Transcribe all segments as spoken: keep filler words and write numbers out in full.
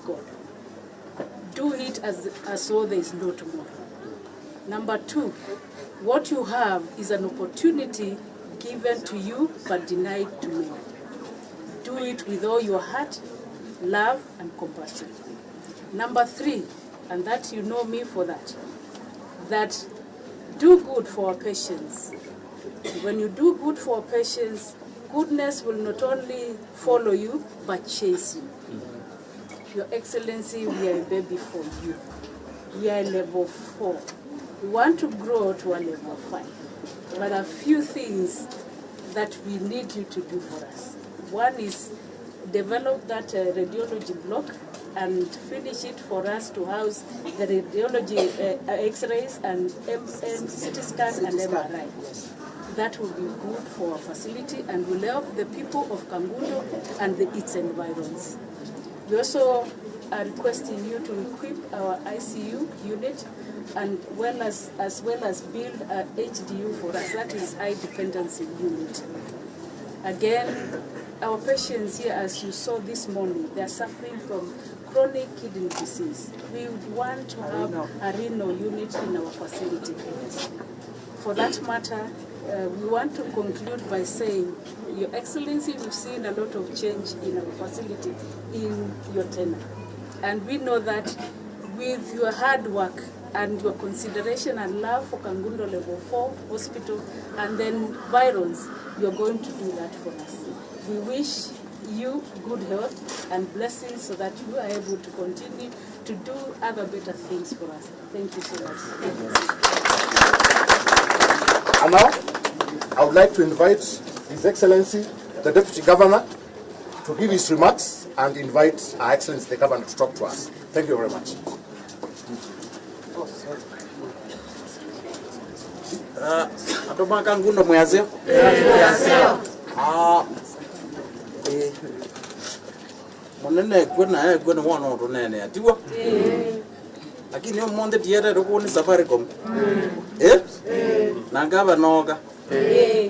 God. Do it as, as though there is no tomorrow. Number two, what you have is an opportunity given to you but denied to many. Do it with all your heart, love, and compassion. Number three, and that you know me for that, that do good for our patients. When you do good for our patients, goodness will not only follow you but chase you. Your Excellency, we are a baby for you. We are a level four. We want to grow to a level five. But a few things that we need you to do for us. One is develop that, uh, radiology block and finish it for us to house the radiology, uh, uh, x-rays and M- M- C T scan and M R I. That will be good for our facility and will help the people of Kangundo and the, its environs. We also are requesting you to equip our I C U unit and well as, as well as build a H D U for us, that is high dependency unit. Again, our patients here, as you saw this morning, they are suffering from chronic kidney disease. We would want to have a renal unit in our facility. For that matter, uh, we want to conclude by saying, Your Excellency, we've seen a lot of change in our facility in your tenure. And we know that with your hard work and your consideration and love for Kangundo Level four Hospital and the environs, you are going to do that for us. We wish you good health and blessings so that you are able to continue to do other better things for us. Thank you so much. And now, I would like to invite His Excellency, the Deputy Governor, to give his remarks and invite Her Excellency the Governor to talk to us. Thank you very much. Ah, andũ ma Kangundo mwĩ aseo? Ah, eh. Mũnene ekw'o na ekw'o nĩ wona ũtũneenea, tiw'o? Lakini ũmũnthĩ tietete kũu nĩ Safaricom. Eh? Na ngavana oka.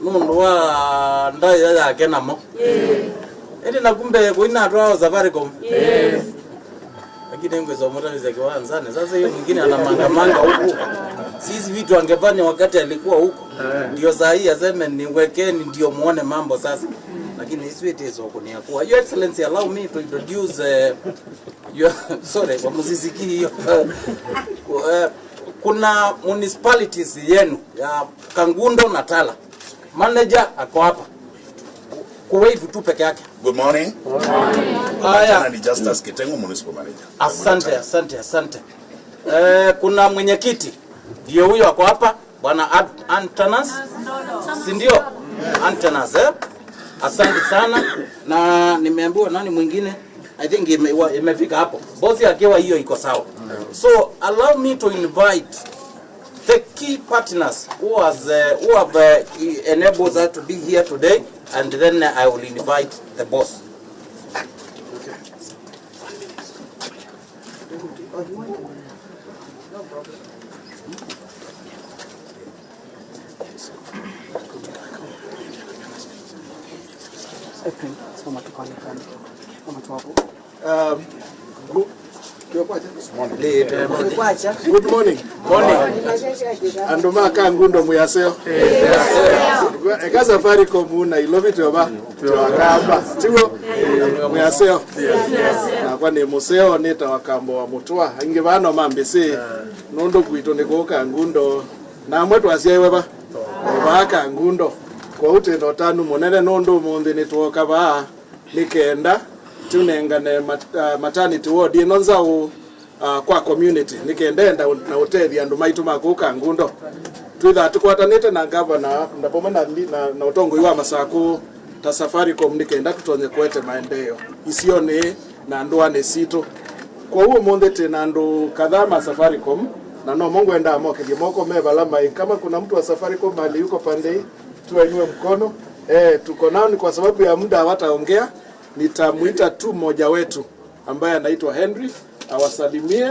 Nũndũ wa ndaĩa yake namo. Ĩndĩ naku mbee kũinatwaa o Safaricom. Lakini ngweza umutalisha kiwanzani. Sasa hiyo mwingine anamangamanga huku. Sisi vitu angefanya wakati alikuwa huko. Ndio saa hii aseme niwekeni ndio muone mambo sasa. Lakini hizi vitu hizo kuniakua. Your Excellency, allow me to introduce, eh, your, sorry, kwa muziziki hiyo. Eh, kuna municipalities yenu ya Kangundo na Tala. Manager ako hapa. Kuwave tu peke yake. Good morning. Haya. Jina ni Justus Kitengo, municipal manager. Asante, asante, asante. Eh, kuna mwenyekiti. Ndio huyo ako hapa, Bwana Ad- Antanas. Si ndio? Antanas, eh? Asante sana. Na nimeambiwa nani mwingine? I think ime- wa- imefika hapo. Bosi akiwa hiyo iko sawa. So allow me to invite the key partners who has, uh, who have, uh, enabled us to be here today, and then I will invite the boss. Um, gu- Good morning. Morning. Andũ ma Kangundo mwĩ aseo. Eka Safaricom Nairobi twĩ ova. Twakamba. Tiw'o? Mwĩ aseo. Nakwa nĩ mũseo, nĩtawa Kambo wa Mũtũa. Aingĩ vaa no mambĩsĩ. Nũndũ kwitũ nĩ kũu Kangundo. Na amwe twasyaĩwe va? O vaa Kangundo. Kwoou twĩ na ũtanu mũnene nũndũ ũmũnthĩ nĩtwoka vaa nĩ kenda tũnengane mat- ah, maternity ward ĩno nzaũ, ah, kwa community, nĩ kenda enda ũ- na ũtethya andũ maitũ ma kũu Kangundo. Twĩthaa tũkwatanĩte na ngavana na vamwe na, na, na ũtongoi wa Masakũ ta Safaricom nĩ kenda tũtonye kũete maendeeo isionĩ na ndũanĩ sitũ. Kwoou ũmũnthĩ twĩ na andũ kadhaa ma Safaricom, na nomo ngwendaa mokethye moko me vala maĩ. Kama kuna mtu wa Safaricom mahali yuko pande hii, tuwainue mkono. Eh, tuko nao, ni kwa sababu ya muda hawataongea. Nitamuita tu mmoja wetu ambaye anaitwa Henry awasalimie,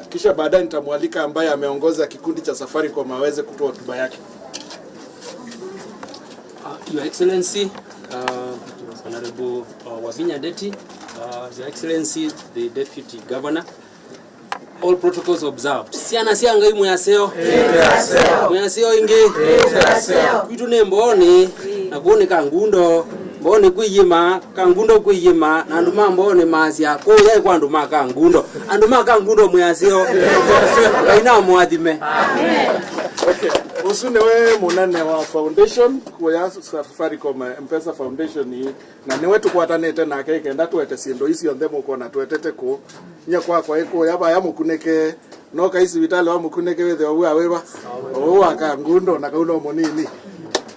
kisha baadaye nitamwalika ambaye ameongoza kikundi cha Safaricom aweze kutoa hotuba yake. Uh, Your Excellency, uh, Honorable, uh, Wavinya Ndeti, Uh, Your Excellency, the Deputy Governor, all protocols observed. Syana sya Ngai, mwĩ aseo? Mwĩ aseo ĩngĩ? Kwitũ nĩ Mbooni, na kũu nĩ Kangundo. Mbooni kwĩ iĩma, Kangundo kwĩ iĩma, na andũ ma Mbooni maasya, kũũya ĩ kwa andũ ma Kangundo. Andũ ma Kangundo, mwĩ aseo? Ngai namũathime. Okay. Ũsu nĩwe mũnene wa foundation, kũya Safaricom, eh, M-Pesa Foundation ĩĩ. Na nĩwe tũkwatanĩte nake kenda tũete syĩndũ ii syonthe mũkwona tũetete kũũ. Nyie kwakwa ĩ kũya vaya mũkunĩke, no kai sivitalĩ wa mũkunĩke wĩthĩwa wĩa wĩva? Ũũ wa Kangundo, na kau no mũnini.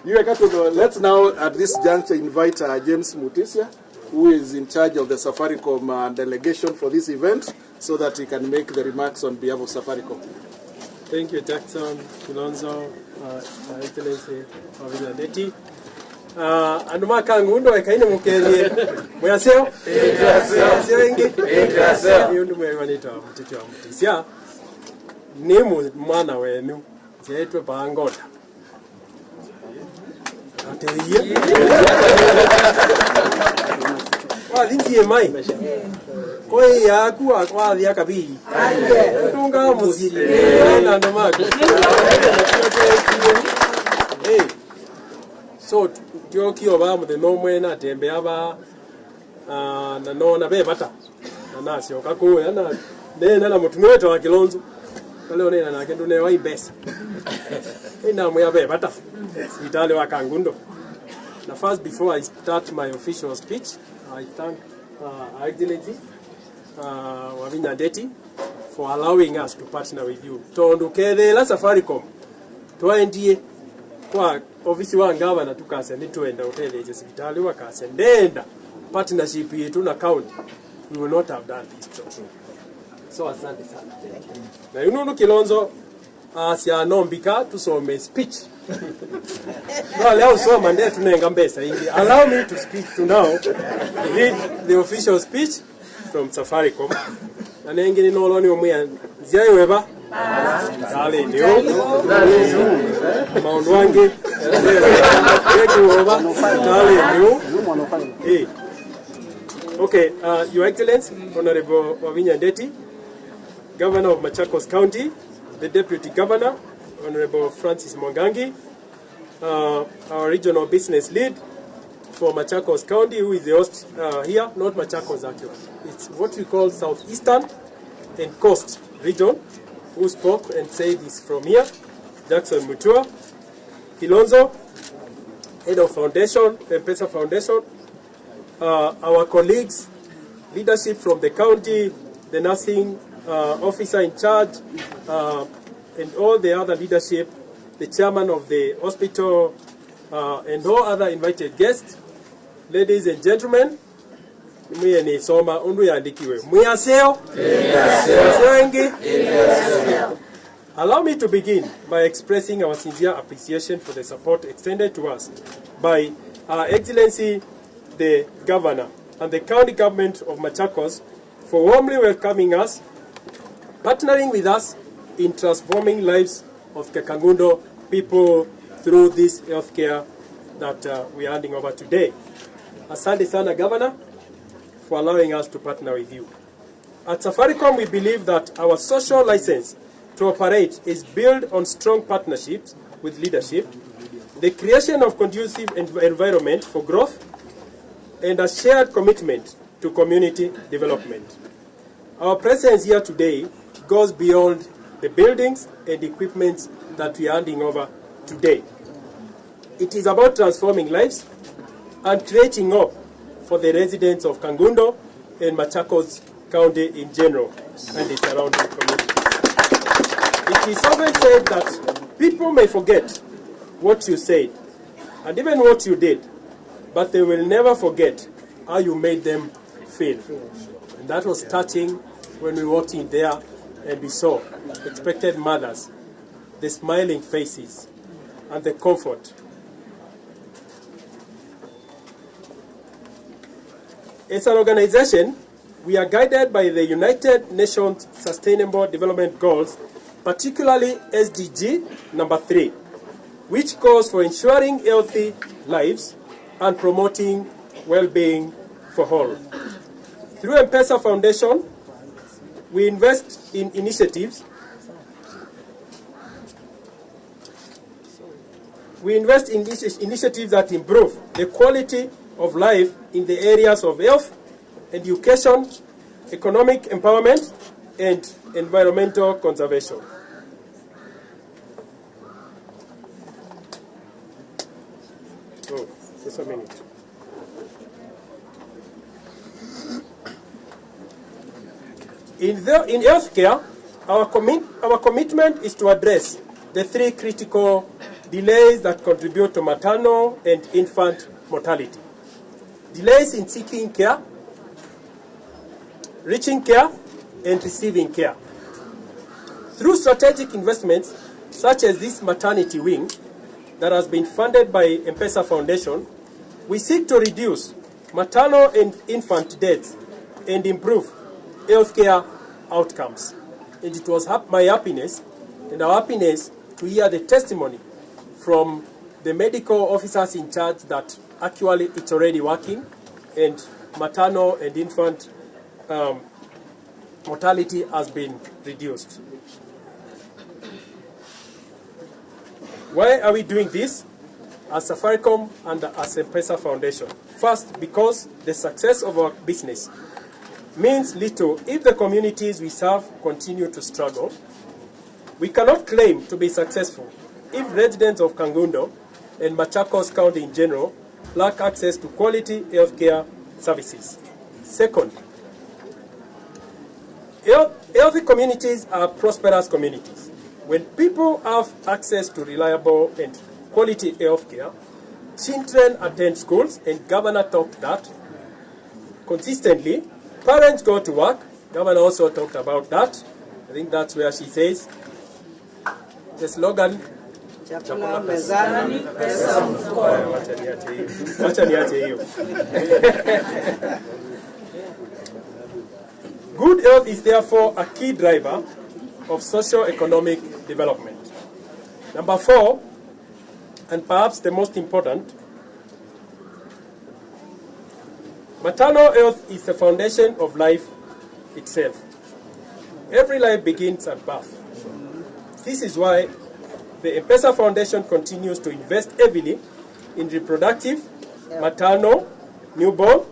Yu eka tũtho-, let's now at this juncture invite, uh, James Mutisya, who is in charge of the Safaricom, uh, delegation for this event, so that he can make the remarks on behalf of Safaricom. Thank you, Jackson Kilonzo, uh, Your Excellency Wavinya Ndeti. Uh, andũ ma Kangundo, ekai nĩmũkethye. Mwĩ aseo? Aseo ĩngĩ? Nĩ ũndũ mwĩwa nĩtawa Mũteti wa Mũtisya. Nĩ mũ-, mwana wenyu. Nzyaĩtwe Pangota. Atĩĩe. Wathi C M I. Kwa yaku wa-, wathia kabii. Ndũngaa mũsyĩ. Na andũ maku. Hey. So, ndyokie vaa mũthenya ũmwe natembea vaa. Ah, na noona ve vata. Na nasyoka kũya na neena na mũtumĩa wĩtawa Kilonzo. Kaleo neena nake ndũnewa i mbesa. Ĩnamwĩa ve vata. Sivitalĩ wa Kangundo. Na first, before I start my official speech, I thank, uh, Her Excellency, uh, Wavinya Ndeti for allowing us to partner with you. Tondũ kethĩĩla Safaricom twaendie kwa ofisi wa ngavana tukasya nĩtwenda ũtetheesya sivitalĩ, wakasya ndenda partnership yitũ na county, we will not have done this job. So asante sana. Na yu nũndũ Kilonzo asya no mbika tusome speech. No leo usoma nde tunenga mbesa ingi. Allow me to speak to now. Read the official speech from Safaricom. Na nengĩ nĩnolwa nĩ ũmwĩa nzyaĩwe va? Sivitalĩnĩ ũũ. Maũndũ angĩ. Nĩkĩwe va? Sivitalĩnĩ ũũ. Eh. Okay, uh, Your Excellency, Honorable Wavinya Ndeti, Governor of Machakos County, the Deputy Governor, Honorable Francis Mwangangi, uh, our regional business lead for Machakos County, who is the host, uh, here, not Machakos actually. It's what we call Southeastern and Coast region, who spoke and said is from here, Jackson Mutua, Kilonzo, head of foundation, M-Pesa Foundation, uh, our colleagues, leadership from the county, the nursing, uh, officer in charge, uh, and all the other leadership, the chairman of the hospital, uh, and all other invited guests, ladies and gentlemen, mwĩe nĩsoma ũndũ yandĩkiwe. Mwĩ aseo? Aseo ĩngĩ? Allow me to begin by expressing our sincere appreciation for the support extended to us by Her Excellency the Governor and the County Government of Machakos for warmly welcoming us, partnering with us in transforming lives of the Kangundo people through this healthcare that, uh, we are handing over today. Asante sana, Governor, for allowing us to partner with you. At Safaricom, we believe that our social license to operate is built on strong partnerships with leadership, the creation of conducive env-, environment for growth, and a shared commitment to community development. Our presence here today goes beyond the buildings and equipments that we are handing over today. It is about transforming lives and creating hope for the residents of Kangundo and Machakos County in general and its surrounding communities. It is often said that people may forget what you said and even what you did, but they will never forget how you made them feel. And that was touching when we walked in there and we saw expected mothers, the smiling faces, and the comfort. As an organization, we are guided by the United Nations Sustainable Development Goals, particularly S D G number three, which calls for ensuring healthy lives and promoting well-being for all. Through M-Pesa Foundation, we invest in initiatives. We invest in initi- initiatives that improve the quality of life in the areas of health, education, economic empowerment, and environmental conservation. Oh, just a minute. In, the, in healthcare, our, commit, our commitment is to address the three critical delays that contribute to maternal and infant mortality. Delays in seeking care, reaching care, and receiving care. Through strategic investments such as this maternity wing that has been funded by M-Pesa Foundation, we seek to reduce maternal and infant deaths and improve healthcare outcomes. And it was hap- my happiness and our happiness to hear the testimony from the medical officers in charge that actually it's already working and maternal and infant um, mortality has been reduced. Why are we doing this as Safaricom and as M-Pesa Foundation? First, because the success of our business means little if the communities we serve continue to struggle. We cannot claim to be successful if residents of Kangundo and Machakos County in general lack access to quality healthcare services. Second, health, healthy communities are prosperous communities. When people have access to reliable and quality healthcare, children attend schools, and Governor talked that consistently. Parents go to work. Governor also talked about that. I think that's where she says the slogan, chakula mezani, pesa mfukoni. Wacha niache hiyo. Wacha niache hiyo. Good health is therefore a key driver of socio-economic development. Number four, and perhaps the most important, maternal health is the foundation of life itself. Every life begins at birth. This is why the M-Pesa Foundation continues to invest heavily in reproductive, maternal, newborn,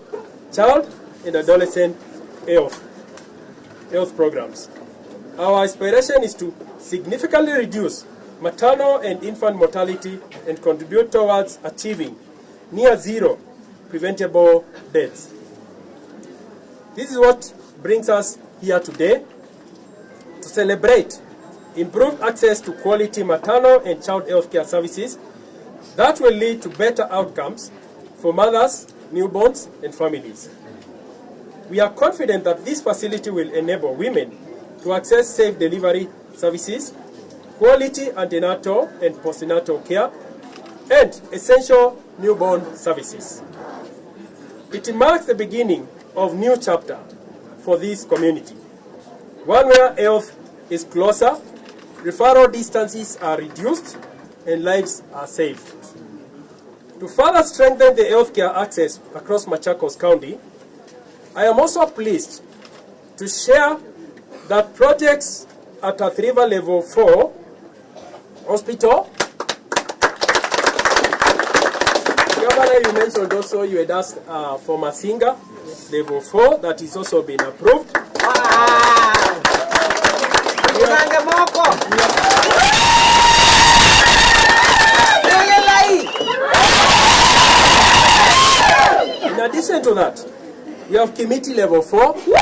child, and adolescent health, health programs. Our aspiration is to significantly reduce maternal and infant mortality and contribute towards achieving near zero preventable deaths. This is what brings us here today, to celebrate improved access to quality maternal and child healthcare services that will lead to better outcomes for mothers, newborns, and families. We are confident that this facility will enable women to access safe delivery services, quality antenatal and postnatal care, and essential newborn services. It marks the beginning of new chapter for this community, one where health is closer, referral distances are reduced, and lives are saved. To further strengthen the healthcare access across Machakos County, I am also pleased to share that projects at Athi River Level four Hospital. Governor, you mentioned also you had asked uh, for Masinga Level four that is also been approved. Wow. Tukange moko. Lelelai. In addition to that, we have Kimiti Level four. We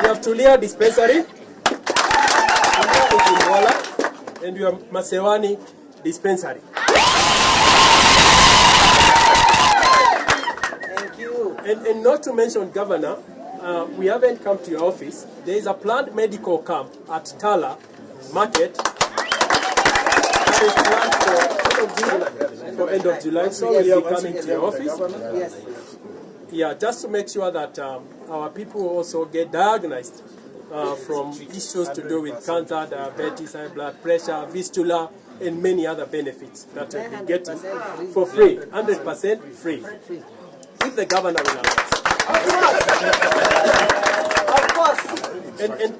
have Tulia Dispensary. Tulia is in Mwala. And we have Masewani Dispensary. Thank you. And, and not to mention, Governor, uh, we haven't come to your office. There is a planned medical camp at Tala Market. That is planned for end of July. For end of July, so we'll be coming to your office. Yes. Yeah, just to make sure that um, our people also get diagnosed uh, from issues to do with cancer, diabetes, high blood pressure, fistula, and many other benefits that we'll be getting for free, hundred percent free. if the governor will allow us. Of course. Of course. And, and,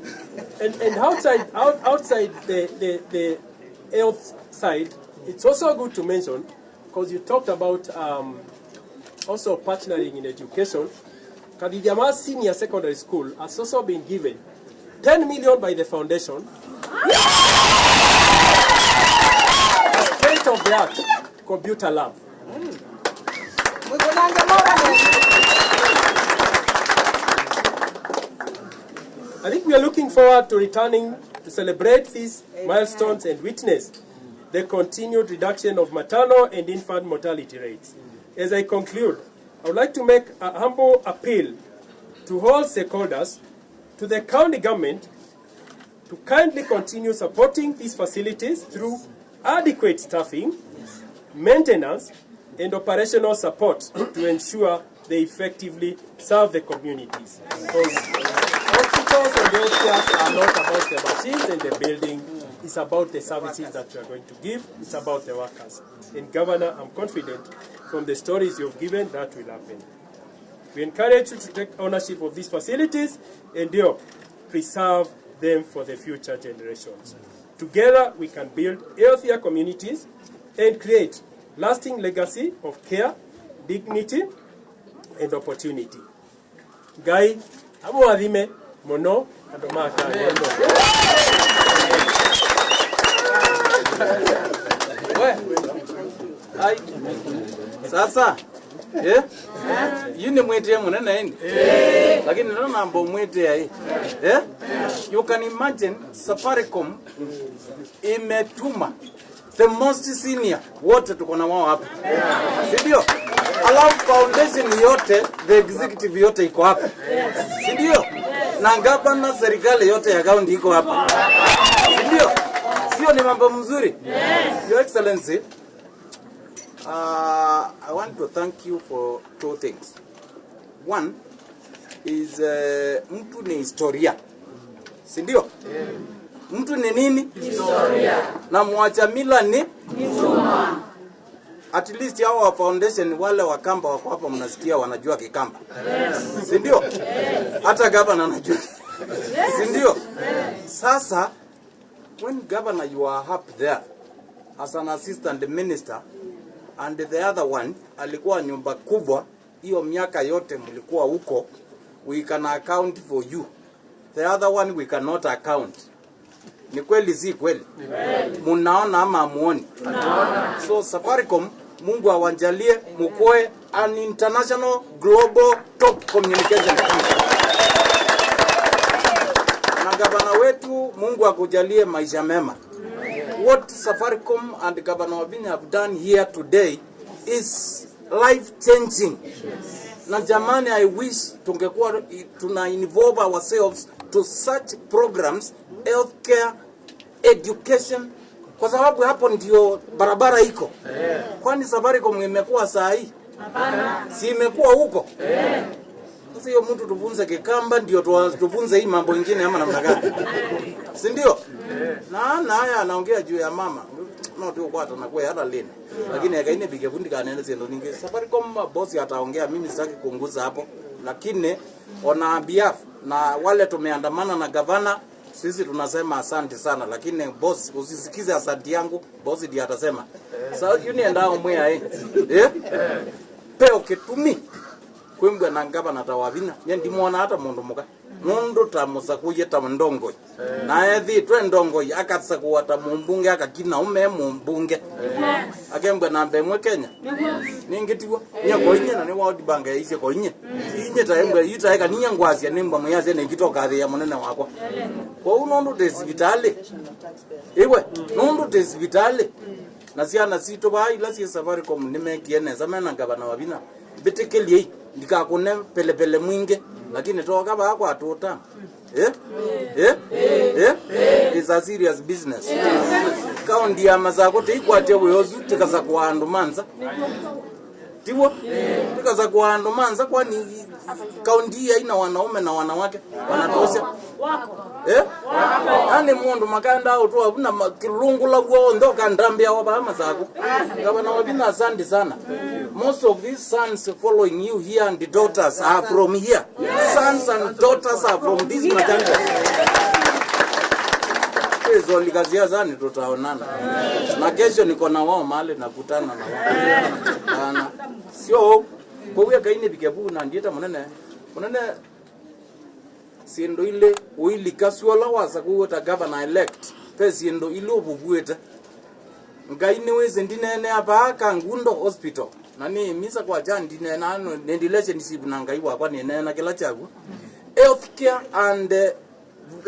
and, and outside, out, outside the, the, the health side, it's also good to mention, because you talked about, um, also partnering in education. Kathithiama Senior Secondary School has also been given ten million by the foundation, a state-of-the-art computer lab. I think we are looking forward to returning to celebrate these milestones and witness the continued reduction of maternal and infant mortality rates. As I conclude, I would like to make a humble appeal to all stakeholders, to the county government, to kindly continue supporting these facilities through adequate staffing, maintenance, and operational support to ensure they effectively serve the communities. Because hospitals and health cares are not about the machines and the building, it's about the services that we are going to give, it's about the workers. And Governor, I'm confident from the stories you've given, that will happen. We encourage you to take ownership of these facilities and, you know, preserve them for the future generations. Together, we can build healthier communities and create lasting legacy of care, dignity, and opportunity. Ngai amũathime mũno andũ ma Kang'endo. We. Ai. Sasa, eh? Yu nĩ mwĩtĩe mũnene ĩndĩ? Lakini no namba ũmwĩtĩa ĩ. Eh? You can imagine Safaricom imetuma the most senior wote tuko na wao hapa, si ndio? Alafu foundation yote, the executive yote iko hapa, si ndio? Na gavana, serikali yote ya kaunti iko hapa, si ndio? Sio ni mambo mzuri? Your Excellency, uh, I want to thank you for two things. One is, uh, mtu ni historia, si ndio? Mtu ni nini? Historia. Na mwacha mila ni? Ni chuma. At least hao wa foundation, wale Wakamba wako hapa, mnasikia wanajua Kikamba, si ndio? Hata gavana anajua, si ndio? Sasa, when governor, you are up there as an assistant minister, and the other one alikuwa nyumba kubwa, hiyo miaka yote mlikuwa huko, we can account for you. The other one we cannot account. Ni kweli, si kweli? Munaona ama hamuoni? So Safaricom, Mungu awajalie mkuwe an international global top communication company. Na gavana wetu, Mungu akujalie maisha mema. What Safaricom and Governor Wavinya have done here today is life changing. Na jamani, I wish tungekuwa tuna involve ourselves to such programs, healthcare, education, kwa sababu hapo ndio barabara iko. Kwani Safaricom imekuwa saa hii? Hapana. Si imekuwa huko? Sasa hiyo mtu tufunze Kikamba ndio tu-, tufunze hii mambo ingine ama namna gani? Si ndio? Na, na haya anaongea juu ya mama. No tu kwa hata na kwa hata lini. Lakini akaine bige fundi kanene siendo nyingi. Safaricom boss ataongea, mimi sitaki kuunguza hapo. Lakini on our behalf na wale tumeandamana na gavana, sisi tunasema asante sana, lakini boss, usisikize asante yangu, boss ndiye atasema. Sa yu nĩenda ũmwĩa ĩ, eh? Peo kĩtumi kwĩmbwa na ngavana ta Wavinya, nye ndimwona hata mũndũ mũka. Nũndũ ta mũsakũie ta ndongoi. Na ethĩĩtwe ndongoi, akasakũa ta mũmbunge, akakina ũme mũmbunge. Akembwa namba ĩmwe Kenya. Nĩngĩ tiw'o. Nye koinye na nĩ World Bank yaisye koinye. Inye ta embwa, yu ta eka ninya ngwasya nĩmbwa mwĩasya nĩngĩ tokathĩĩa mũnene wakwa. Kwoou nũndũ ndĩ sivitalĩ. Iwe, nũndũ ndĩ sivitalĩ. Na syana sitũ vaa ila syĩ Safaricom nĩmekie nesa mena ngavana Wavinya. Mbĩtĩkĩlyei, ndikakũne pelepele mwingĩ, lakini tooka vaa kwa tũta. Eh? Eh? Eh? It's a serious business. Kaunti ya Masakũ tĩikwatya wĩa ũsu, tĩkasakũa andũ ma nza. Tiw'o? Tĩkasakũa andũ ma nza, kwani Kaunti hii haina wanaume na wanawake wanatosha. Eh? Yaani mũndũ makaendaa ũtũa vu na ma- kĩlũngũla w'o onthe ũkandambĩa wa vaa Masaku. Gavana Wavinya, asante sana. Most of these sons following you here and the daughters are from here. Sons and daughters are from these Matangas. Kwĩsolikasia sana, tutaonana. Na kesho niko na wao mahali nakutana na wao. Bana. Sio, kwa hiyo kaine bikebu na ndieta mũnene. Mũnene, syĩndũ ilĩ ũilika syũla wasa kũu ta governor elect, ve syĩndũ ilĩ ũvuvuĩte. Ngai nĩwĩsĩ ndineenea vaa Kangundo Hospital, na nĩ misa kwa kya ndineenaa nĩ relationship na Ngai wakwa, nĩneena kĩla kyaw'o. Healthcare and uh,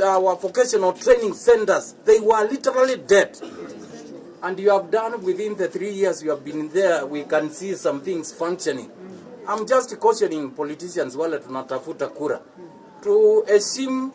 our vocational training centers, they were literally dead. And you have done, within the three years you have been there, we can see some things functioning. I'm just cautioning politicians wale tunatafuta kura. Tuheshimu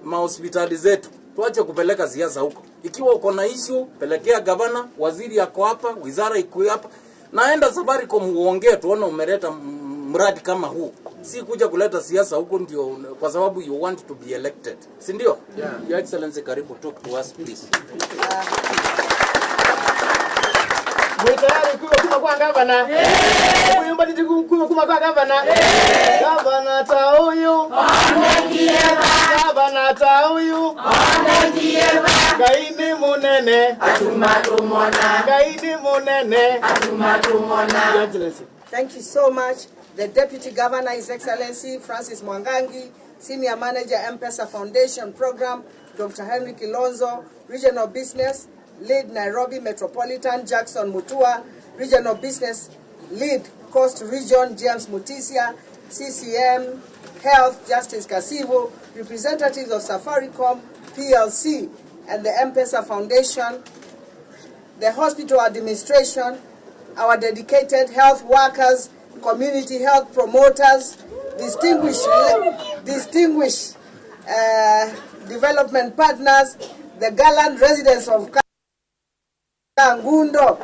mahospitali zetu. Tuache kupeleka siasa huko. Ikiwa uko na issue, pelekea gavana, waziri ako hapa, wizara iko hapa. Naenda Safaricom uongee, tuone umeleta m- mradi kama huu. Si kuja kuleta siasa huko ndio kwa sababu you want to be elected. Si ndio? Yeah. Your Excellency, karibu, talk to us, please. Mwĩ tayari kuiwa kuma kwa gavana? Mwĩyũmbanĩtye ku- kuiwa kuma kwa gavana? Gavana ta ũyũ. Gavana ta ũyũ. Ngai nĩ mũnene. Ngai nĩ mũnene. Your Excellency. Thank you so much. The Deputy Governor, His Excellency Francis Mwangangi, Senior Manager, M-Pesa Foundation Program, Doctor Henry Kilonzo, Regional Business Lead, Nairobi Metropolitan, Jackson Mutua, Regional Business Lead, Coast Region, James Mutisia, C C M, Health, Justice Kasivu, representatives of Safaricom P L C and the M-Pesa Foundation, the hospital administration, our dedicated health workers, community health promoters, distinguished, distinguished uh, development partners, the gallant residents of Kangundo.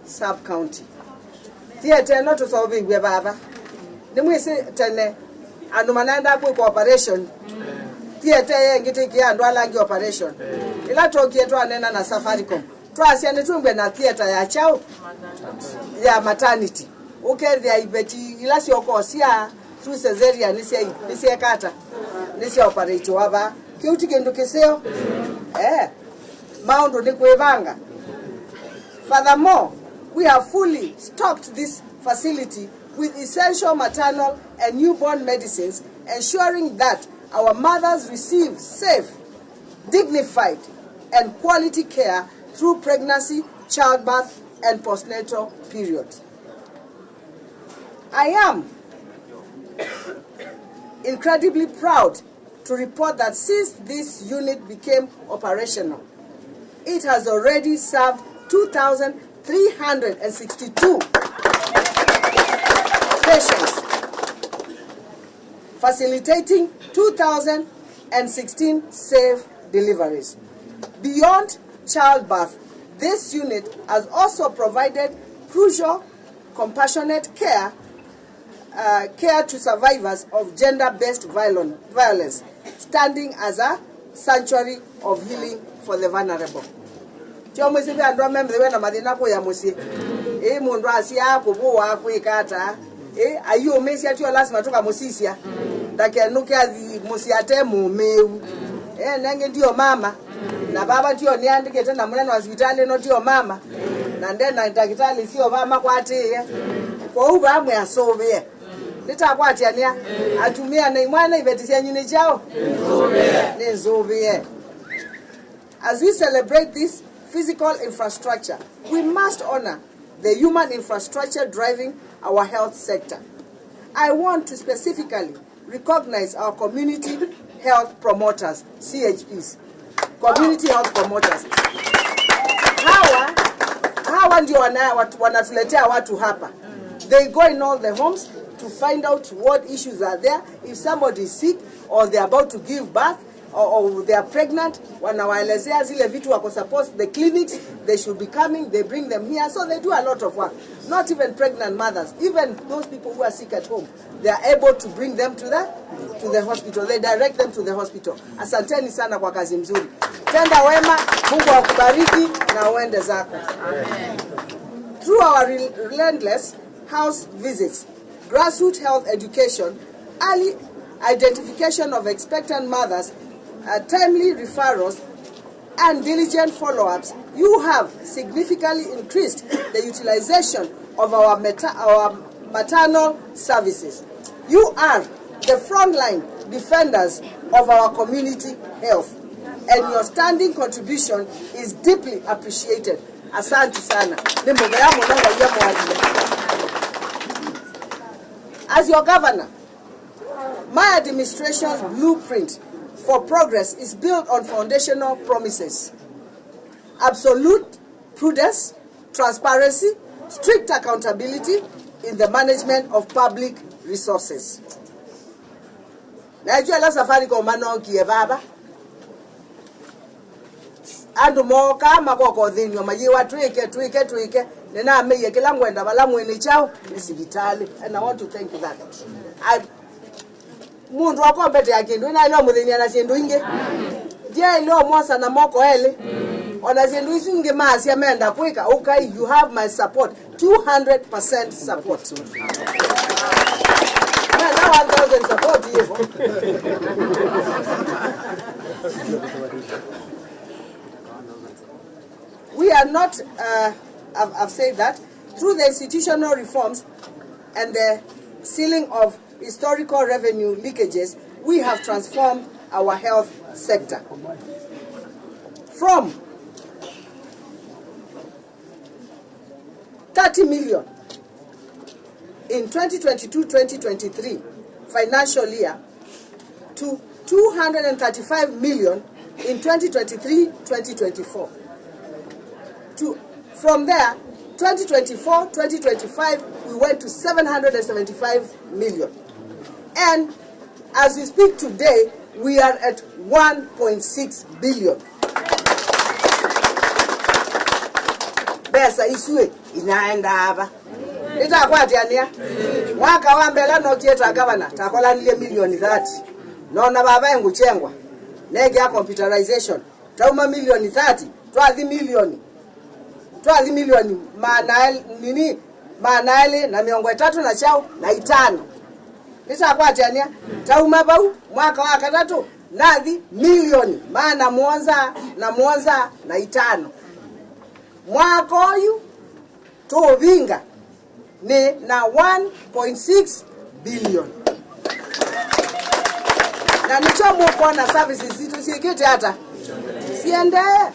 Sub county. Theatre ĩno tũseũvĩw'e vava. Nĩmwĩsĩ tene andũ manaendaa kwĩkwa operation. Theatre ĩyo ĩngĩ tĩkĩa andũ ala angĩ operation. Ĩla twokie twaneena na Safaricom. Twasya nĩtwĩmbwe na theatre ya kyaũ? Ya maternity. Ũkethĩa iveti ila syokosya through cesarean nĩsya-, nĩsyeka ata? Nĩsya operate wava. Kĩu ti kĩndũ kĩseo? Eh, maũndũ nĩ kwĩvanga. Furthermore, we have fully stocked this facility with essential maternal and newborn medicines, ensuring that our mothers receive safe, dignified, and quality care through pregnancy, childbirth, and postnatal period. I am incredibly proud to report that since this unit became operational, it has already served two thousand three hundred sixty-two patients, facilitating two thousand sixteen safe deliveries. Beyond childbirth, this unit has also provided crucial compassionate care, uh, care to survivors of gender-based violence, violence, standing as a sanctuary of healing for the vulnerable. Tio mwĩsĩ ve andũ amemĩthĩwe na mathĩna kũya mũsyĩ. Ĩĩ mũndũ asyaa kũvũwa kwĩka ata? Ĩĩ, aiũmĩsya tio lasima tũkamũsisya. Ndakenũke athi mũsyĩ ate mũmĩu. Ĩĩ, nengĩ ndio mama. Na vava ndio nĩandĩkĩte na mũnene wa sivitalĩ ĩno ndio mama. Na nde na ndakĩtalĩ sio vamakwatĩĩe. Kwoou vamwe asũvĩe. Nĩtakwatĩanĩa, atumĩa na imwana, iveti syenyu nĩ kyaũ? Nĩ nzũvĩe. As we celebrate this physical infrastructure, we must honor the human infrastructure driving our health sector. I want to specifically recognize our community health promoters, C H Ps. Community health promoters. Hawa, hawa ndio wana-, watu-, wanatuletea watu hapa. They go in all the homes to find out what issues are there. If somebody is sick or they're about to give birth or, or they are pregnant, wanawaelezea zile vitu wako supposed, the clinics, they should be coming, they bring them here. So they do a lot of work. Not even pregnant mothers, even those people who are sick at home, they are able to bring them to the, to the hospital. They direct them to the hospital. Asanteni sana kwa kazi mzuri. Tenda wema, Mungu akubariki na uende zako. Through our rel-, relentless house visits, grassroots health education, early identification of expectant mothers, uh, timely referrals, and diligent follow-ups, you have significantly increased the utilization of our meta-, our maternal services. You are the frontline defenders of our community health, and your standing contribution is deeply appreciated. Asante sana. Nĩ mũvea mũno, Ngai amũathime. As your governor, my administration's blueprint for progress is built on foundational promises: absolute prudence, transparency, strict accountability in the management of public resources. Na ĩtyu ala Safaricom manokie vava, andũ mookaa makokothĩnw'a mayĩwa, "Twĩke, twĩke, twĩke." Nĩnameie kĩla ngwenda vala mwĩnĩ kyaũ? Nĩ sivitalĩ. And I want to thank you that. I, mũndũ akombetea kĩndũ, naĩle ũmũthĩny'a na syĩndũ ingĩ. Ndyaĩle ũmwosa na moko elĩ. O na syĩndũ isu ingĩ maasya menda kwĩka, ũkai, you have my support. Two hundred percent support. Mena one thousand support yĩvo. We are not, uh, I've, I've said that, through the institutional reforms and the sealing of historical revenue leakages, we have transformed our health sector. From thirty million in twenty twenty-two twenty twenty-three financial year to two hundred and thirty-five million in twenty twenty-three twenty twenty-four. To, from there, twenty twenty-four twenty twenty-five, we went to seven hundred and seventy-five million. And as we speak today, we are at one point six billion. Mbesa isu ĩ, inaenda ava. Nĩtakwatĩanĩa. Mwaka wa mbee ĩla nookie ta gavana, takolanilye milioni thirty. Nona vava ĩngũkyengwa. Nekĩa computerization. Tauma milioni thirty, twathi milioni. Twathi milioni maana el-, nini, maana elĩ na mĩongo ĩtatũ na kyaũ na itano. Nĩtakwatĩanĩa, tauma vau, mwaka wa katatũ, nathi milioni maana mũonza na mũonza na itano. Mwaka ũyu tũũvinga nĩ na one point six billion. Na nĩkyo mũkwona services sitũ syĩkĩte ata? Siendee.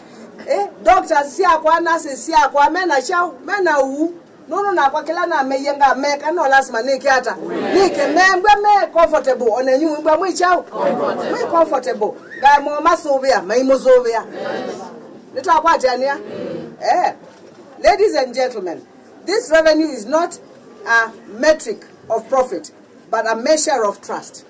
Eh, doctors syakwa, nurses syakwa, mena kyaũ, mena ũu. Nũndũ nakwa kĩla nameie ngameka, no lasima nĩke ata? Nĩke membwa me comfortable, o nenyu mwimbwa mwĩ kyaũ? Mwĩ comfortable. Ngamũmasũvĩa, maimũsũvĩa. Nĩtwakwatĩanĩa? Eh. Ladies and gentlemen, this revenue is not a metric of profit, but a measure of trust.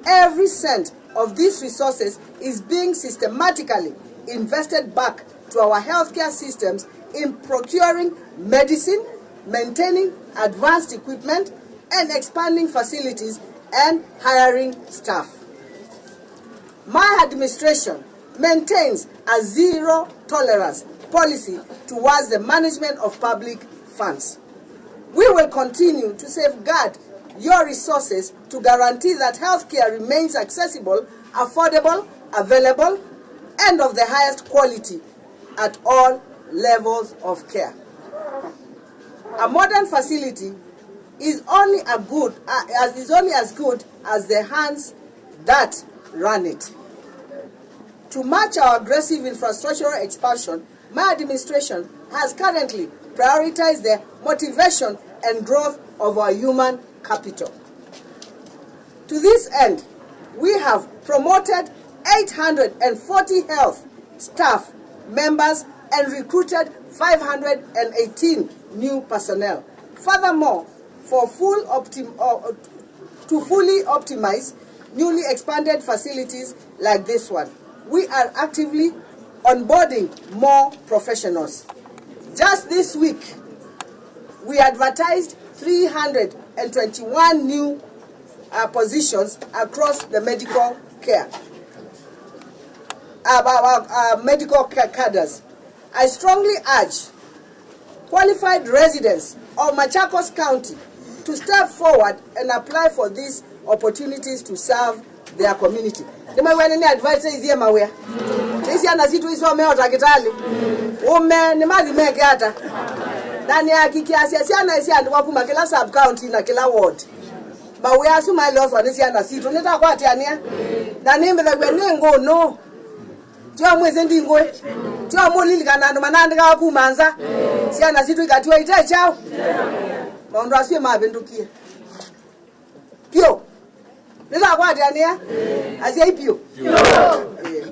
Every cent of these resources is being systematically invested back to our healthcare systems in procuring medicine, maintaining advanced equipment, and expanding facilities and hiring staff. My administration maintains a zero tolerance policy towards the management of public funds. We will continue to safeguard your resources to guarantee that healthcare remains accessible, affordable, available, and of the highest quality at all levels of care. A modern facility is only a good, uh, as, is only as good as the hands that run it. To match our aggressive infrastructural expansion, my administration has currently prioritized the motivation and growth of our human capital. To this end, we have promoted eight hundred and forty health staff members and recruited five hundred and eighteen new personnel. Furthermore, for full optim-, uh, to fully optimize newly expanded facilities like this one, we are actively onboarding more professionals. Just this week, we advertised three hundred and twenty-one new, uh, positions across the medical care, uh, uh, uh, uh, medical ca-, cadres. I strongly urge qualified residents of Machakos County to step forward and apply for these opportunities to serve their community. Nĩmwĩw'ane nĩ advertise mawĩa. Nĩ syana sitũ isomea ũtakĩtalĩ. Ũme, nĩmathi meke ata? Na nĩakikiasya syana isiandĩkwa kuma kĩla sub county na kĩla ward. Mawĩa asu maĩle oswa nĩ syana sitũ. Nĩtakwatĩanĩa. Na nĩmbĩthaw'a nĩ ngũnũ. Tio mwĩsĩ ndingũĩ. Tio mũlilikana andũ manaandĩkawa kuma nza. Syana sitũ ikatiwa ite kyaũ. Maũndũ asu mavĩndũkie. Piũ. Nĩtakwatĩanĩa. Asyai piũ. Ĩĩ.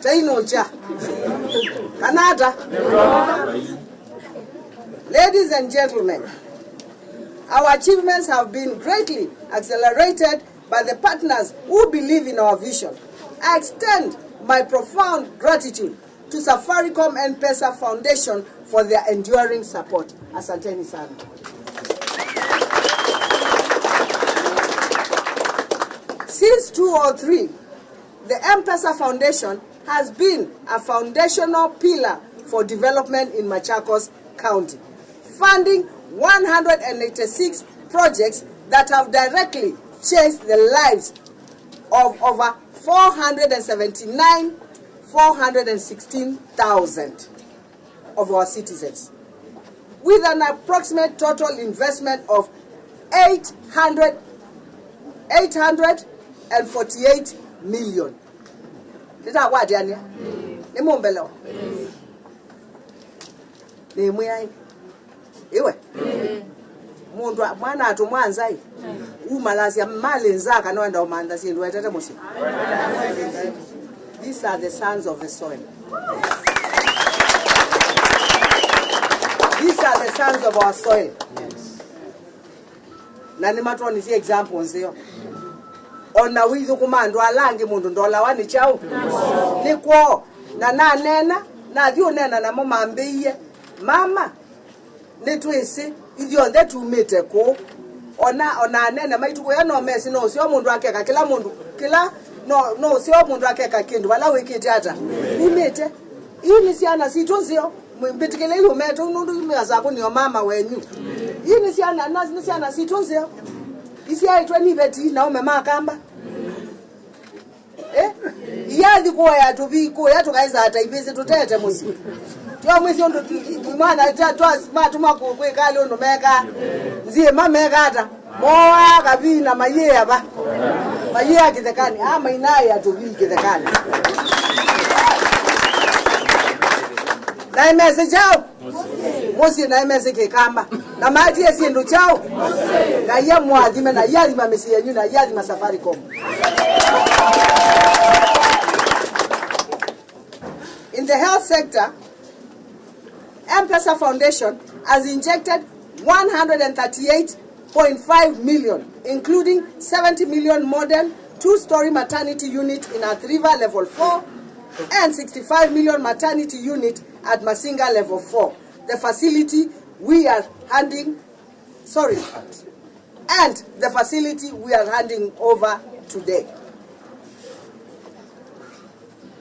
Tainũkya. Kana ata? Ladies and gentlemen, our achievements have been greatly accelerated by the partners who believe in our vision. I extend my profound gratitude to Safaricom M-Pesa Foundation for their enduring support. Asanteni sana. Since two oh three, the M-Pesa Foundation has been a foundational pillar for development in Machakos County, funding one hundred and eighty-six projects that have directly changed the lives of over four hundred and seventy-nine, four hundred and sixteen thousand of our citizens, with an approximate total investment of eight hundred, eight hundred and forty-eight million. Nĩtakwatĩanĩa? Nĩmũmbelewa? Nĩmwĩai. Iwe? Mũndũ a-, mwana atũmwa nza ĩ, umalasya malĩ nza kana wenda ũmantha syĩndũ wetete mũsyĩ? These are the sons of the soil. These are the sons of our soil. Na nĩmatwonisye example nzeo. O na wĩthũkũma andũ ala angĩ, mũndũ ndolawa nĩ kyaũ? Nĩ kwoo. Na naneena, nathi ũneena namo mambĩie, mama, nĩtwĩsĩ ithyonthe tumĩte kũũ. O na, o na anene maitũ kũya no mesĩ, no ũseo mũndũ akeka kĩla mũndũ, kĩla, no, no ũseo mũndũ akeka kĩndũ vala wĩkĩte ata? Umĩte. Ii nĩ syana sitũ nzeo, mwĩmbĩtĩkĩlei ũmete ũu nũndũ yu mĩasakũnĩ o mama wenyu. Ii nĩ syana, na nĩ syana sitũ nzeo. Isyaĩtwe nĩ iveti na ũme ma kamba. Eh? Iyathi kũoya tũvi kũya tũkaĩsaa ta ivĩsĩ tũtete mũsyĩ. Tyo mwĩsĩ ũndũ tu-, mwana ta-, twa-, matũma kũ-, kwĩka alĩ ũndũ mekaa. Nziĩma mekaa ata? Moaa kavii na mayĩĩa va? Mayĩĩa kĩthekanĩ. Aa mainaĩa tũvii kĩthekanĩ. Naĩ mesĩ kyaũ? Mũsyĩ naĩ mesĩ kĩkamba. Na matie syĩndũ kyaũ? Ngai amũathime na iathima mĩsyĩ yenyu na iathima Safaricom. In the health sector, M-Pesa Foundation has injected one hundred thirty-eight point five million, including seventy million modern two-story maternity unit in Athi River Level four and sixty-five million maternity unit at Masinga Level four. The facility we are handing, sorry, and the facility we are handing over today.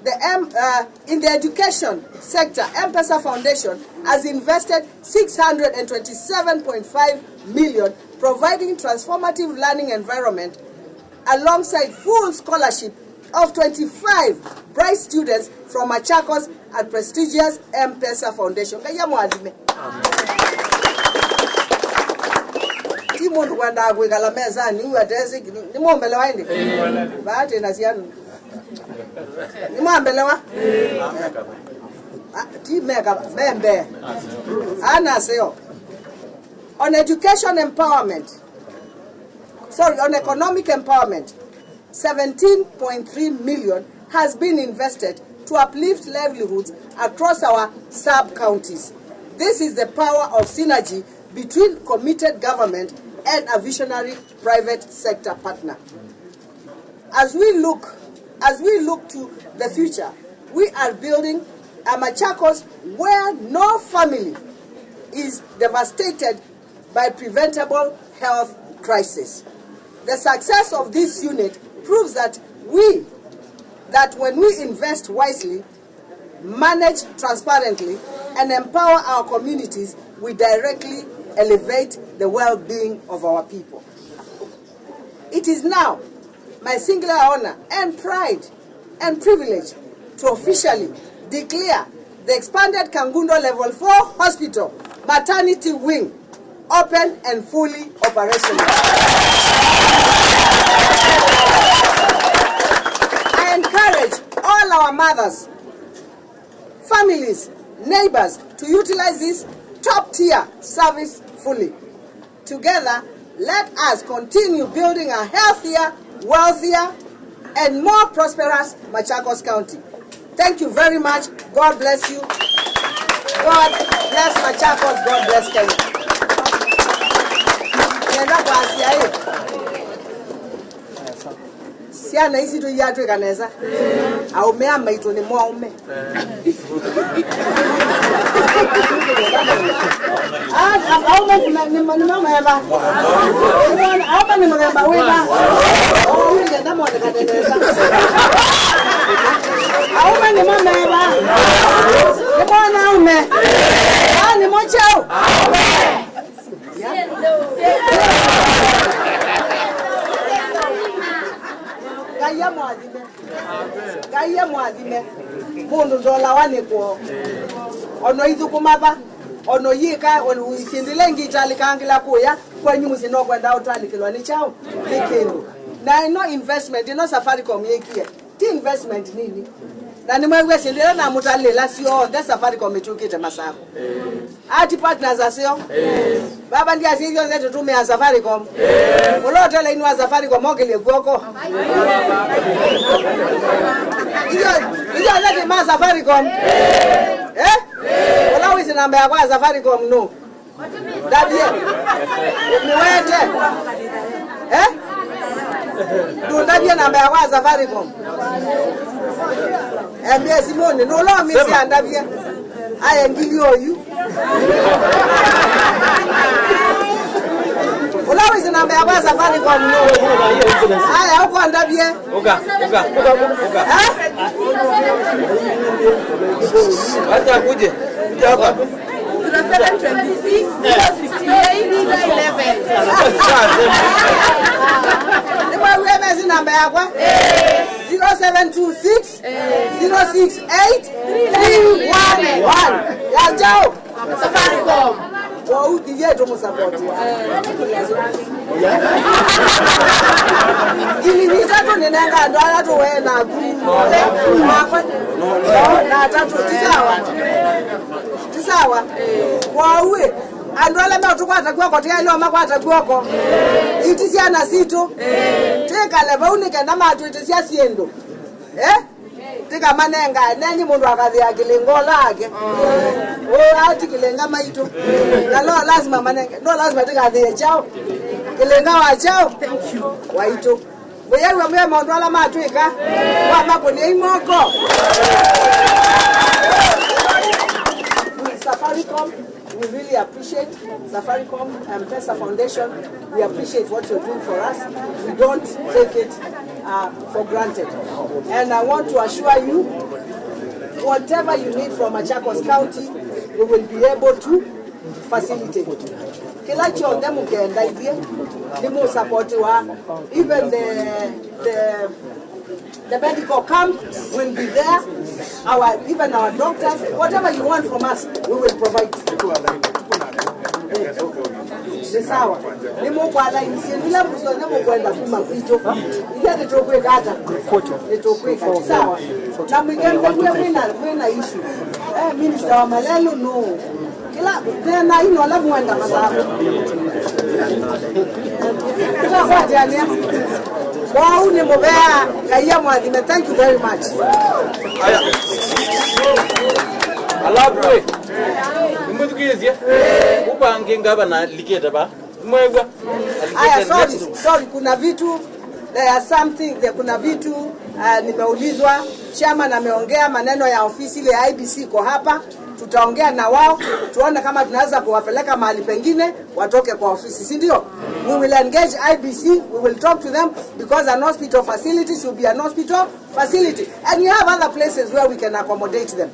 The M, uh, in the education sector, M-Pesa Foundation has invested six hundred twenty-seven point five million, providing transformative learning environment alongside full scholarship of twenty-five bright students from Machakos at prestigious M-Pesa Foundation. Ngai amwathime. Ti mũndũ wendaa kwĩkala mesanĩ ũu atesĩ, nĩmũmbelewa ĩndĩ? Vaa twĩ na syana. Nĩmwambelewa? Ah, ti meka, me mbee. Ana aseo. On education empowerment, sorry, on economic empowerment, seventeen point three million has been invested to uplift livelihoods across our sub-counties. This is the power of synergy between committed government and a visionary private sector partner. As we look, as we look to the future, we are building a Machakos where no family is devastated by preventable health crisis. The success of this unit proves that we, that when we invest wisely, manage transparently, and empower our communities, we directly elevate the well-being of our people. It is now my singular honor and pride and privilege to officially declare the expanded Kangundo Level four Hospital Maternity Wing open and fully operational. I encourage all our mothers, families, neighbors to utilize this top-tier service fully. Together, let us continue building a healthier, wealthier, and more prosperous Machakos County. Thank you very much. God bless you. God bless Machakos. God bless Kenya. Nenda kwasya ĩ. Syana isi tũiatwĩka nesa. Aũme a maitũ nĩmo aũme. Ah, aũme nĩ ma-, nĩ ma-, nĩ mameva. Aũme nĩ mũthemba wĩva? Ũwĩle ndamonekane nesa. Aũme nĩ mameva. Nĩ mwana aũme. Ah, nĩ mochao. Ngai amwathime. Ngai amwathime. Mũndũ ndolawa nĩ kwoo. Ona ithũkũma va, ona yĩka, ona syĩndũ ila ingĩ italĩkangĩla kũya kwenyu mũsyĩ, no kwenda ũtalĩkĩlwa nĩ kyaũ? Nĩ kĩndũ. Na ĩno investment, ĩno Safaricom yĩkie, ti investment nini. Na nĩmwew'a syĩndũ ila namũtalĩla syonthe Safaricom ĩtw'ĩkĩte masako. Ati partners aseo. Baba ndiasya ithyothe tũtũmĩaa Safaricom. Ũla ũte laini wa Safaricom okĩlye kw'oko. Ithyothe ti ma Safaricom. Eh? Ũla wĩsĩ namba yakwa ya Safaricom nũ? Ndavye. Nĩwete. Eh? Ndũndavye namba yakwa ya Safaricom. Ambie simũnĩ, nũla ũmĩsya andavye. Aya ngili oyu. Ũla Wĩsĩ namba yakwa ya Safaricom nũ? Aya, ũkwandavye. Uka, uka, uka, uka. Ha? Wacha akuje. Kuja hapa. Zero seven twenty six, zero six eight, zero eleven. Nĩmwaw'e mesi namba yakwa? Zero seven two six, zero six eight, three one one. Ya kyaũ? Safaricom. Kwoou ithyĩ tũmũsapoti. Ngili itatũ nĩnenga andũ ala tũwee naku. Na atatũ, ti sawa? Ti sawa? Kwoou ĩ, andũ ala meũtũkwata kw'oko, tĩaĩlĩwa makwata kw'oko. Iti syana sitũ. Twĩkale vau nĩ kenda matwĩtĩsya syĩndũ. Eh? Tĩkamanenga, nenyi mũndũ akathĩa kĩlĩnga ũla ake. Ũũ ati kĩlĩnga maitũ. Na no lazima manenge, no lazima tĩkathĩe kyaũ. Kĩlĩnga wa kyaũ? Waitũ. Mũyew'a mwe maũndũ ala matwĩka, wamakũnĩai moko. Safaricom. We really appreciate Safaricom, M-Pesa Foundation. We appreciate what you're doing for us. We don't take it uh, for granted. And I want to assure you, whatever you need from Machakos County, we will be able to facilitate. Kĩla kyonthe mũkenda ithyĩ, nĩ mũsapoti wa even the, the The medical camp will be there. Our, even our doctors, whatever you want from us, we will provide. Nĩ sawa. Nĩmũkwala inisioni ila mũsyonthe mũkwenda kuma kwitũ. Ithyĩ nĩtũkwĩka ata? Nĩtũkwĩka. Sawa. Na mwĩkembelwe mwĩna, mwĩna issue. Eh, minister wa malelu nũ? Kĩla, thĩna ino ala mwenda masaku. Kĩla kwatĩanĩa. Kwoou nĩ mũvea, Ngai amwathime. Thank you very much. Aya. Alafu, eh, nimwĩthukĩĩsye. Ũvange ngavana alikĩte va. Mwew'a. Aya, sorry, sorry, kuna vitu, there are something, there, kuna vitu uh, nimeulizwa, chairman ameongea maneno ya ofisi ile ya I E B C iko hapa. Tutaongea na wao, tuone kama tunaweza kuwapeleka mahali pengine, watoke kwa ofisi, si ndio? We will engage I E B C, we will talk to them because an hospital facility should be an hospital facility. And you have other places where we can accommodate them.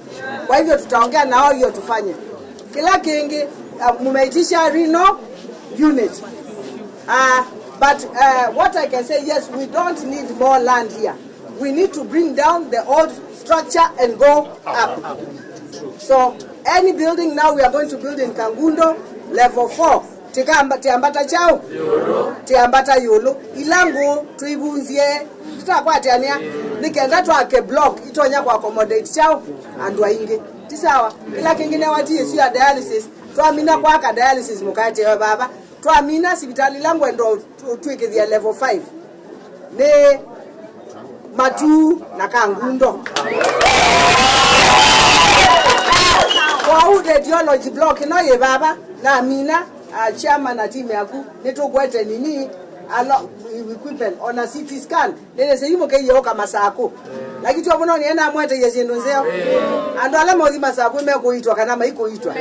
Kwa hivyo tutaongea na wao hiyo tufanye. Kĩla kĩngĩ, uh, mumeitisha renal unit. Uh, but uh, what I can say, yes, we don't need more land here. We need to bring down the old structure and go up. So any building now we are going to build in Kangundo, level four. Tikamba, tiambata chao? Tiambata yulu. Ila ngũ tuivunzie, tutakwatania, nĩ kenda twake block itonya kwa accommodate chao andũ aingĩ. Ti sawa? Kĩla kĩngĩ newa ti ĩsu ya dialysis. Twamina kwaka dialysis mũkaetewe vava. Twamina sivitalĩ ila ngwenda ũtwĩkĩthya level five. Nĩ Matuu na Kangundo. Kwoou radiology block ĩno yĩ vava, namina, uh, chairman na team yaku, nĩtũkwete nini, alo, equipment, ona C T scan, nĩnĩsĩ yu mũkĩie ũka Masakũ. Lakini twa mũno nĩe namweteie syĩndũ nzeo. Andũ ala mothi Masakũ mekũitwa kana maikũitwa.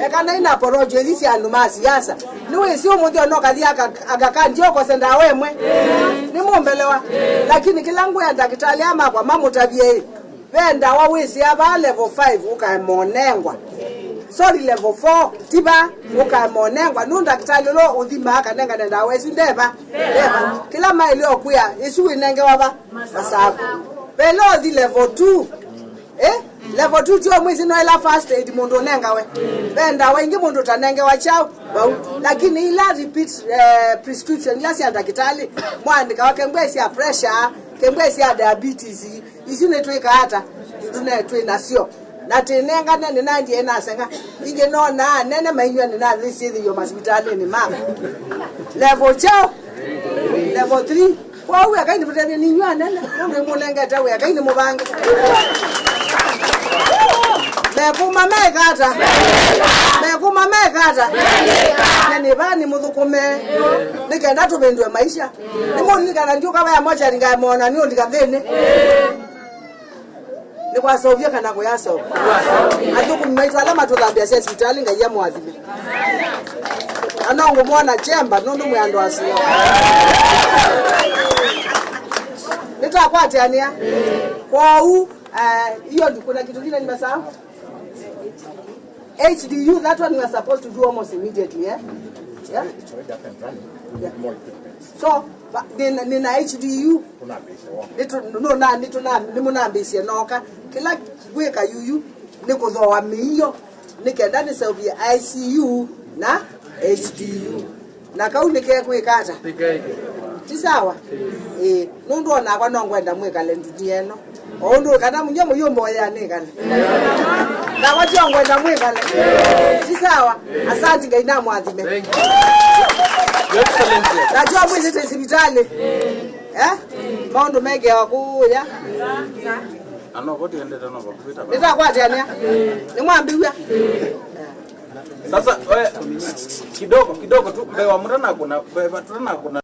Eka naĩ na porojo ithi sya andũ ma siasa. Nĩwĩsĩ ũmũnthĩ ona ũkathi aka-, Aga Khan, ndio ũkose ndawa ĩmwe. Nĩmũmbelewa. Lakini kĩla ngwĩa ndakĩtalĩ aa makwa mamũtavye ĩ, ve ndawa wĩsĩa vaa level five ũkaemonengwa. Sorry, level four, ti va, ũkaemonengwa. Nũ ndakĩtalĩ ũla ũthimaa akanengane ndawa ĩsu ndeva. Ndeva. Kĩla maĩle ũkwĩa, ĩsu wĩnengewa va? Masakũ. Vela ũthi level two. Eh? Level two tyo mwĩsĩ no ĩla first aid mũndũ ũnengawe. Ve ndawa ingĩ mũndũ ũtanengewa kyaũ vau. Lakini ila repeat, eh, prescription ila sya ndakĩtalĩ, mwaandĩkawa kembwe sya pressure, kembwe sya diabetes, isu nĩtwĩkaa ata? Tũne twĩ nasyo. Na tĩnengane nĩnandie naseng'a. Ingĩ nonaa nene mainyw'a nĩnathĩsyĩthĩw'e masivitalĩnĩ ma level kyaũ? Level three. Kwoou ekai nĩmũtethye ninyw'a anene, nũndũ nĩmũnengete wĩa, ekai nĩmũvange. Mekũma meka ata? Mekũma meka ata? Na nĩ vaa nĩmũthũkũme, nĩ kenda tũvĩndũe maisha. Nĩmũlilikana ndiũka vaya mochari ngaemona nĩ ũlika nthĩnĩ. Nĩkwaseũvye kana kũyaseũva? Athũkũmi maitũ ala matũthambĩasya sivitalĩ, Ngai amũathime. Na no ngũmwona Chemba, nũndũ mwĩ andũ asu. Nĩtwakwatĩanĩa. Kwoou, eh, hiyo ndio kuna kitu kingine nimesahau. H D U, that one we are supposed to do almost immediately, eh? Yeah? Yeah. So, ba- nina, nina H D U. Nĩtũ- nũna- nĩtũna- nĩmũnambĩĩsye noka. Kĩla ngwĩka yuyu nĩ kũthooa mĩio nĩ kenda nĩseũvye I C U na H D U. Na kau nĩkekwĩka ata? Ti sawa? Ĩĩ, nũndũ onakwa no ngwenda mwĩkale ndunia ĩno. O ũndũ kana mũnyie mũyũmboea nĩkale. Nakwa tio ngwenda mwĩkale. Ti sawa? Asanti, Ngai namwathime. Thank you. Your Excellency. Najua mwĩsĩte sivitalĩ. Eh? Maũndũ mekewa kũya. Anovo tiendete novo kwĩta. Nĩtakwatĩanĩa. Nĩmwambĩw'a. Sasa we, kidogo kidogo tu mbee wa mũtanakũna, mbee wa tũtanakũna.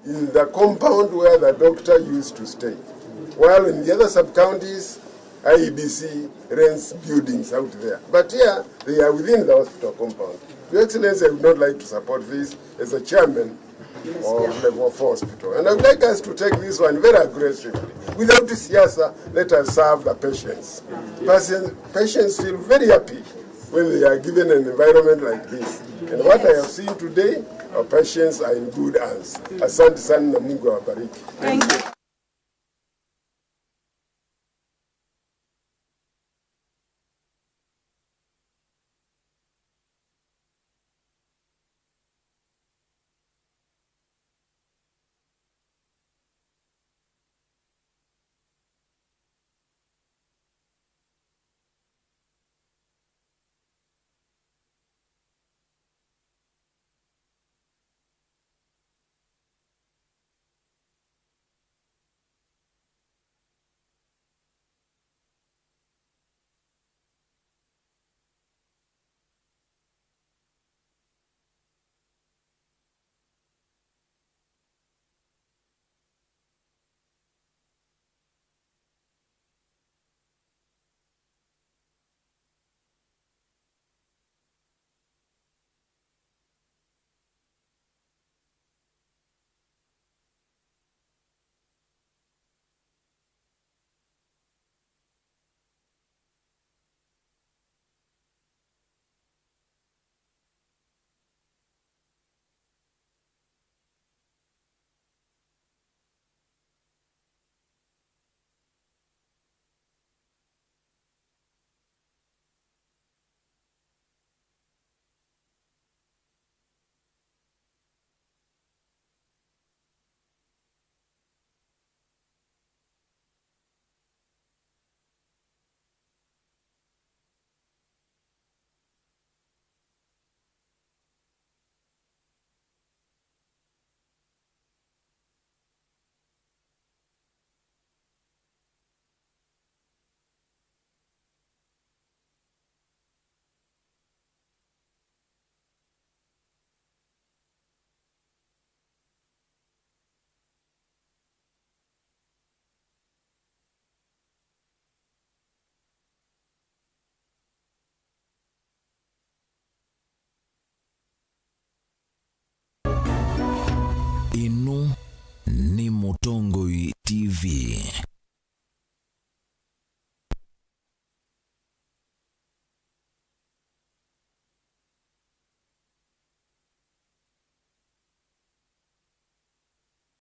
In the compound where the doctor used to stay, while in the other sub-counties, I E B C rents buildings out there. But here, they are within the hospital compound. Your Excellency, I would not like to support this as a chairman of Level four Hospital. And I would like us to take this one very aggressively, without siasa. Let us serve the patients. Patients, patients feel very happy when they are given an environment like this. And what I have seen today, our patients are in good hands. Asante sana na Mungu awabariki. Thank you. Ĩno nĩ Mũtongoi T V.